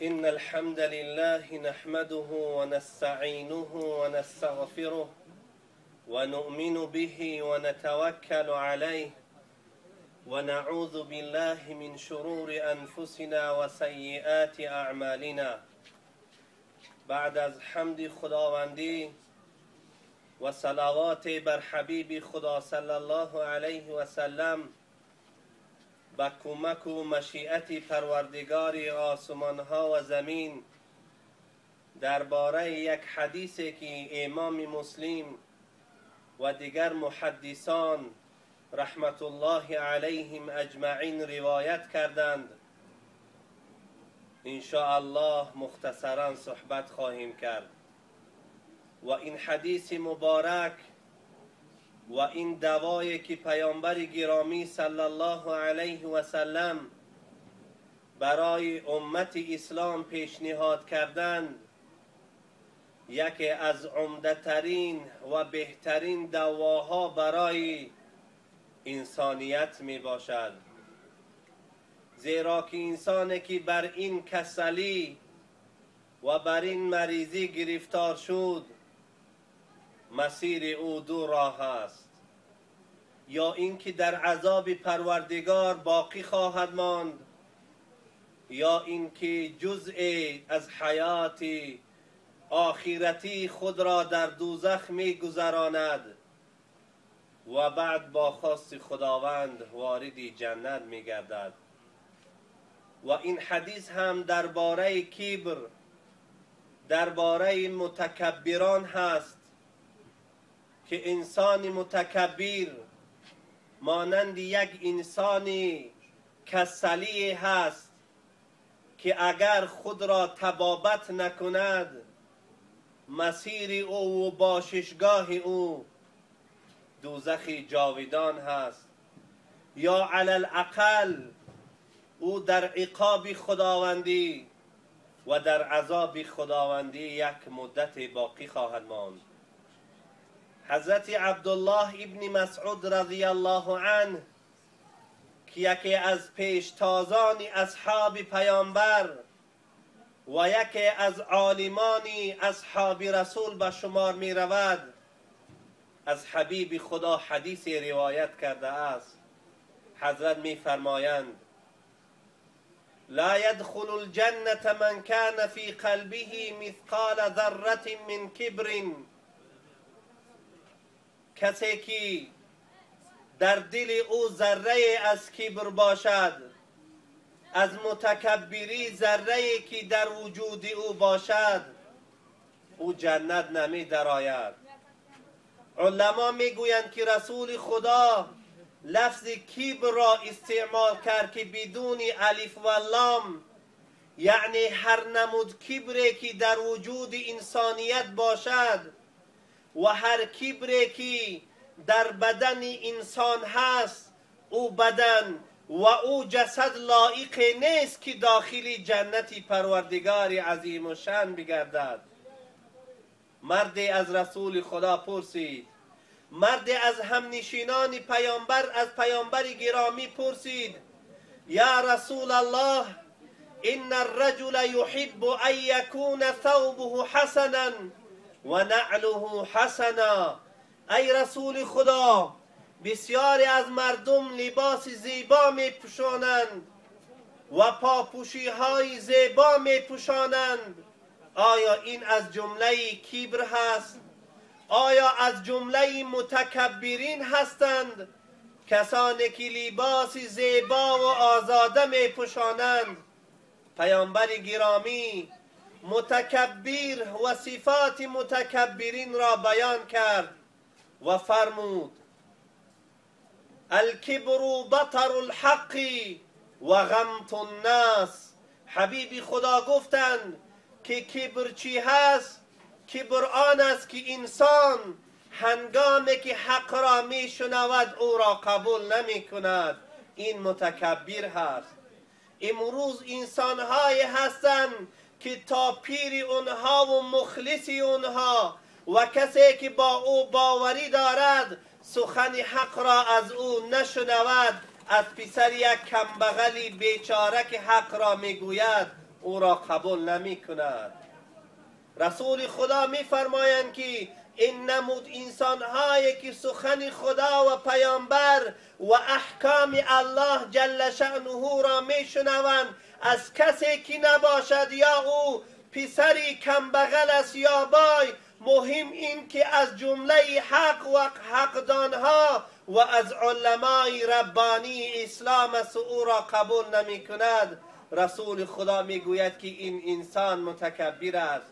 إن الحمد لله نحمده ونستعينه ونستغفره ونؤمن به ونتوكل عليه ونعوذ بالله من شرور أنفسنا وسيئات أعمالنا. بعد از حمد خداوندی و صلوات بر حبیب خدا صلی الله علیه و سلم، به کمک و مشیت پروردگار آسمان ها و زمین درباره یک حدیث که امام مسلم و دیگر محدثان رحمت الله علیهم اجمعین روایت کردند، ان شاء الله مختصرا صحبت خواهیم کرد. و این حدیث مبارک و این دوایی که پیامبر گرامی صلی الله علیه و سلم برای امت اسلام پیشنهاد کردند، یکی از عمده‌ترین و بهترین دواها برای انسانیت می باشد، زیرا که انسانی که بر این کسلی و بر این مریضی گرفتار شد، مسیر او دو راه است: یا اینکه در عذاب پروردگار باقی خواهد ماند، یا اینکه جزء از حیات آخرتی خود را در دوزخ می گذراند و بعد با خواست خداوند وارد جنت می گردد. و این حدیث هم درباره کبر، درباره متکبران هست که انسان متکبر مانند یک انسان کسلی هست که اگر خود را طبابت نکند، مسیر او و باششگاه او دوزخ جاودان هست، یا علی الاقل او در عقاب خداوندی و در عذاب خداوندی یک مدت باقی خواهد ماند. حضرت عبدالله ابن مسعود رضی الله عنه که یکی از پیشتازان اصحاب پیامبر و یکی از عالمان اصحاب رسول به شمار می رود، از حبیب خدا حدیث روایت کرده است. حضرت می فرمایند: لا يدخل الجنة من كان في قلبه مثقال ذرة من کبر. کسی که در دل او ذره از کبر باشد، از متکبری ذره که در وجود او باشد، او جنت نمی درآید. علما میگویند که رسول خدا لفظ کبر را استعمال کرد که بدون الف و لام، یعنی هر نمود کبری که در وجود انسانیت باشد و هر کبری که در بدن انسان هست، او بدن و او جسد لایق نیست که داخل جنت پروردگار عظیم و شان بگردد. مردی از رسول خدا پرسید، مردی از همنشینان پیامبر از پیامبر گرامی پرسید: یا رسول الله، ان الرجل يحب ان يكون ثوبه حسنا و نعله حسنا. ای رسول خدا، بسیاری از مردم لباس زیبا می پوشانند و پاپوشی های زیبا می پوشانند، آیا این از جمله کبر هست؟ آیا از جمله متکبرین هستند کسانی که لباس زیبا و آزاده می پوشانند؟ پیامبر گرامی متکبر و صفات متکبرین را بیان کرد و فرمود: الکبر بطر الحق و غمط الناس. حبیب خدا گفتند که کبر چی هست؟ کبر آن است که انسان هنگامی که حق را می شنود او را قبول نمی کند، این متکبر هست. امروز انسانهای هستند که تا پیر اونها و مخلص اونها و کسی که با او باوری دارد سخن حق را از او نشنود، از پسر یک کمبغلی بیچاره که حق را میگوید او را قبول نمی کند. رسول خدا می فرمایند که این نمود انسانهایی که سخن خدا و پیامبر و احکام الله جل شأنه را می شنوند، از کسی که نباشد یا او پسری کمبغل است یا بای، مهم این که از جمله حق و حقدانها و از علمای ربانی اسلام است، او را قبول نمی کند. رسول خدا می گوید که این انسان متکبر است.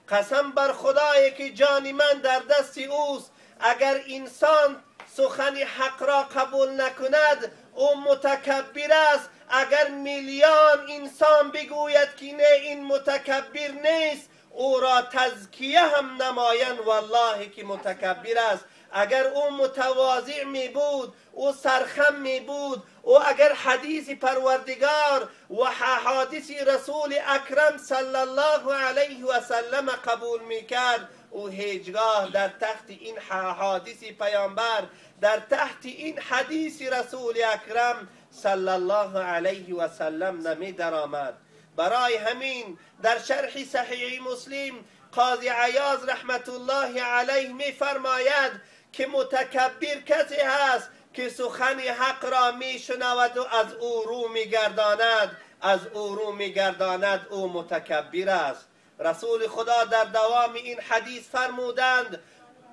قسم بر خدایی که جان من در دست اوست، اگر انسان سخن حق را قبول نکند او متکبر است. اگر میلیون انسان بگوید که نه این متکبر نیست، او را تزکیه هم نمایند، والله که متکبر است. اگر او متواضع می بود، او سرخم می بود، او اگر حدیث پروردگار و حدیث رسول اکرم صلی الله علیه و سلم قبول می کرد، او هیچگاه در تحت این حدیث پیامبر، در تحت این حدیث رسول اکرم صلی الله علیه و سلم نمی درآمد. برای همین در شرح صحیح مسلم قاضی عیاض رحمت الله علیه می فرماید که متکبر کسی هست که سخن حق را می شنود و از او رو می گرداند، از او رو می گرداند، او متکبر است. رسول خدا در دوام این حدیث فرمودند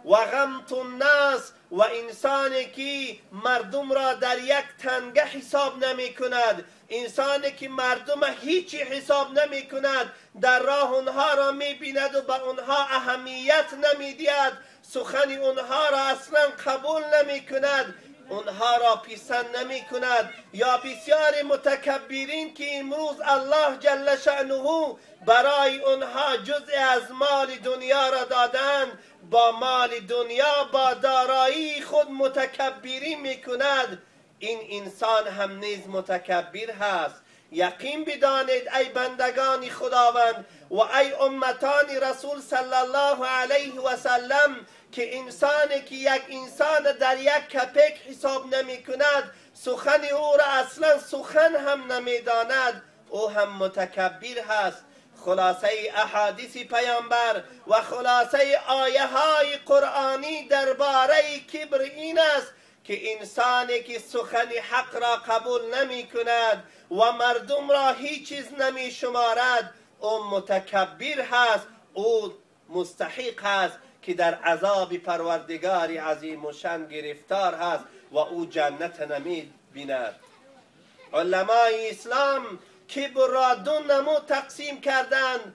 و غمت الناس، و انسانی که مردم را در یک تنگه حساب نمی کند، انسانی که مردم هیچی حساب نمی کند، در راه اونها را می بیند و به اونها اهمیت نمی دهد، سخن اونها را اصلا قبول نمی کند، اونها را پسند نمی کند. یا بسیار متکبرین که امروز الله جل شأنه برای اونها جزء از مال دنیا را دادند، با مال دنیا، با دارایی خود متکبری می کند، این انسان هم نیز متکبر هست. یقین بدانید ای بندگان خداوند و ای امتان رسول صلی الله علیه و سلم که انسانی که یک انسان در یک کپک حساب نمی کند، سخن او را اصلا سخن هم نمی داند، او هم متکبر هست. خلاصه احادیث پیامبر و خلاصه آیه های قرآنی درباره کبر این است که انسانی که سخن حق را قبول نمی کند و مردم را هیچ چیز نمی شمارد، او متکبر هست، او مستحق هست که در عذاب پروردگار عظیم و شان گرفتار هست و او جنت نمی بیند. علمای اسلام کبر را دو نمود تقسیم کردند.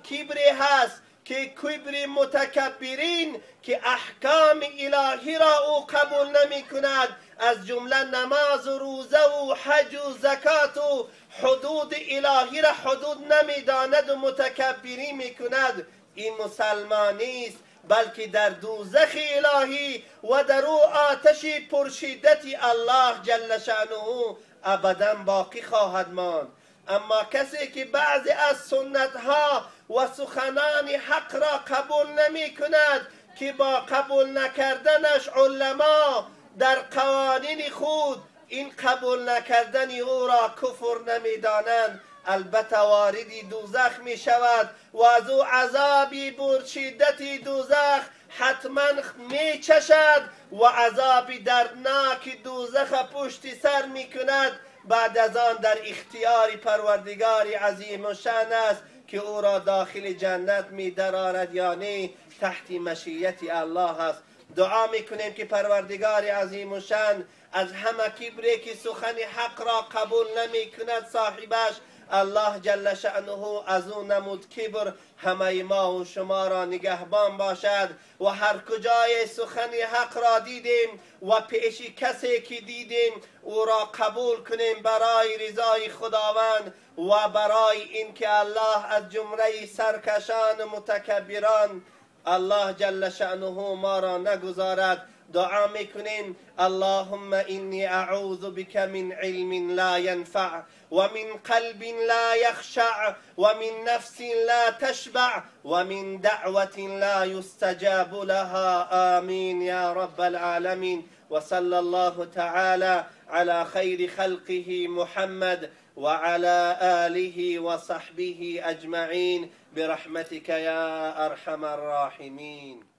کبری هست که کبر متکبرین که احکام الهی را او قبول نمی کند، از جمله نماز و روزه و حج و زکات و حدود الهی را حدود نمی داند و متکبری می کند. این مسلمانی است، بلکه در دوزخ الهی و در او آتش پرشدت الله جل شأنه ابدا باقی خواهد ماند. اما کسی که بعضی از سنت ها و سخنان حق را قبول نمی کند، که با قبول نکردنش علما در قوانین خود این قبول نکردن او را کفر نمی دانند، البته وارد دوزخ می شود و از او عذابی پرشدت دوزخ حتما می چشد و عذاب دردناک دوزخ پشت سر می کند. بعد از آن در اختیار پروردگار عظیم و شأن است که او را داخل جنت می درارد، یعنی تحت مشیت الله است. دعا می کنیم که پروردگار عظیم و شأن از همه کبری که سخن حق را قبول نمی کند صاحبش، الله جل شأنه از او نمود کبر همه ما و شما را نگهبان باشد و هر کجای سخن حق را دیدیم و پیش کسی که دیدیم او را قبول کنیم برای رضای خداوند و برای اینکه الله از جمله سرکشان و متکبران الله جل شأنه ما را نگذارد. Дуо мекунем: Аллоҳумма инни аъузу бика мин илмин ла янфаъ ва мин қалбин ла яхшаъ ва мин нафсин ла ташбаъ ва мин даъватин ла юстаҷабу лаҳа. Амин я раббал оламин. Ва саллаллоҳу таъала ала хайри халқиҳи Муҳаммад ва ала олиҳи ва саҳбиҳи аҷмаъин бираҳматика я арҳамар роҳимин.